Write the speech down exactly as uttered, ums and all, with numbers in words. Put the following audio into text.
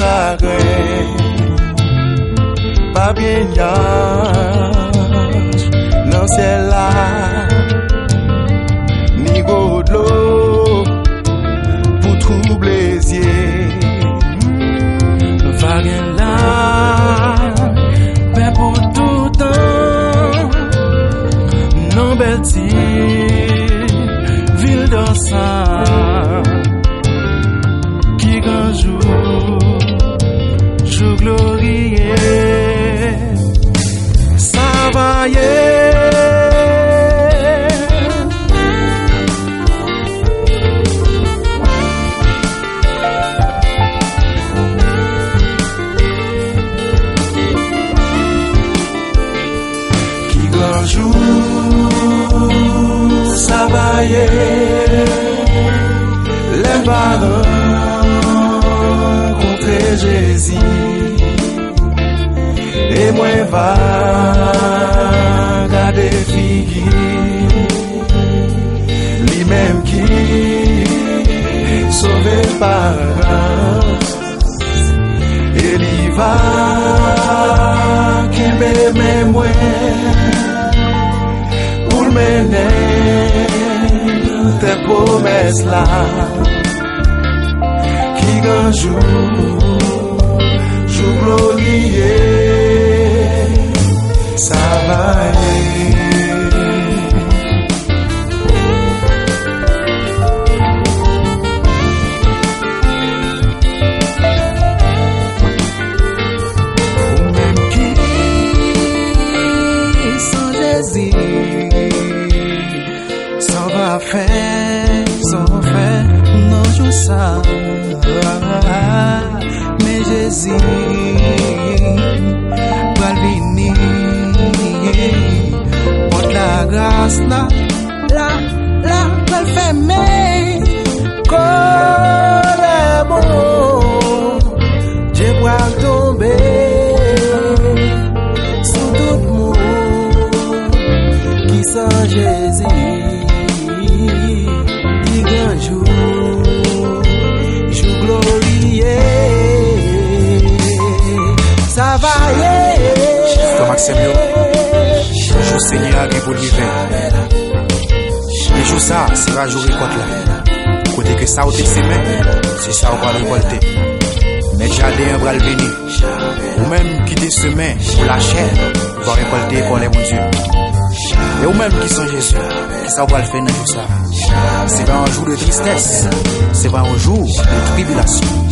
chagren, pa gen nyaj nan syèl la, ni gwo dlo pou twouble zye. Pa gen lapè pou toutan nan bèl ti vil dòsa. Ki gran jou, jou gloriye, sa va ye. Ki gran jou sa va ye, lè m va rankontre Jezi, e mwen va gade figi li menm ki sove pa gras. E li va kenbe men mwen pou l mennen tè pwomès la. Ki gran jou, jou gloriye sa va ye. Ou menm ki san Jezi, sa w va fè, sa w fè nan jou sa. Men Jezi pral vini, pòt lagras la, la, la pral fèmen. Kòlè Bondye pral tonbe sou tout moun ki san Jezi. Ki gran jou, jou gloriye, sa va ye. Frè m ak sè m yo, jou Senyè a gen pou l rive. E jou sa a, se pa jou rekòt la. Kote ke sa w te semen, se sa w pral rekòlte. Mèt jaden an pral vini. Ou menm ki te semen pou lachè, ou va rekòlte kòlè Bondye. E ou menm ki san Jezi, kisa w pral fè nan jou sa a? Se pa yon jou de tristès, se pa yon jou de tribilasyon.